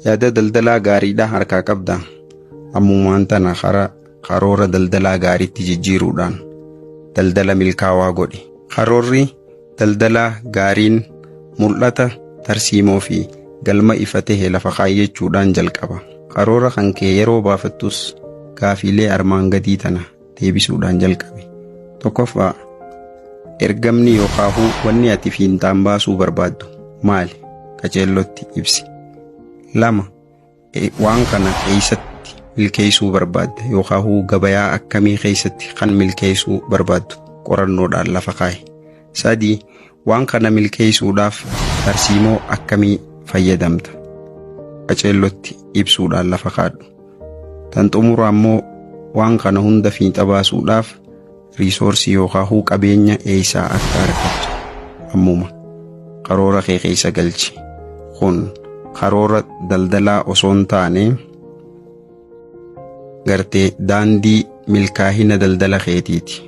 Yaada daldalaa gaariidha harkaa qabdaa? Ammumaan tana kara karoora daldalaa gaariitti jijjiiruudhaan daldala milkaawaa godhi. Karoorri daldalaa gaariin mul'ata, tarsiimoo fi galma ifa tahe lafa kaayyachuudhaan jalqaba. Karoora kan kee yeroo baafattus gaafiilee armaan gadii tana deebisuudhaan jalqabi. Tokkoffaa, ergamni yookaahuu wanni ati fiinxaan baasuu barbaaddu maali? Qaceellotti ibsi. 2, Waan kana eessatti milkeessuu barbaadda yookaahuu gabayaa akkamii keessatti kan milkeessuu barbaaddu qorannoodhaan lafa kaa'i. 3, Waan kana milkeessuudhaaf tarsiimoo akkamii fayyadamta? Qaceellotti ibsuudhaan lafa kaadhu. Tan xumuraa immoo waan kana hunda fiixa baasuudhaaf riisoorsii yookaahuu qabeenya eessaa akka argattu ammuma karoora kee keessa galchi. Kun karoora daldalaa osoo hin taane gartee daandii milkaahina daldala keetiiti.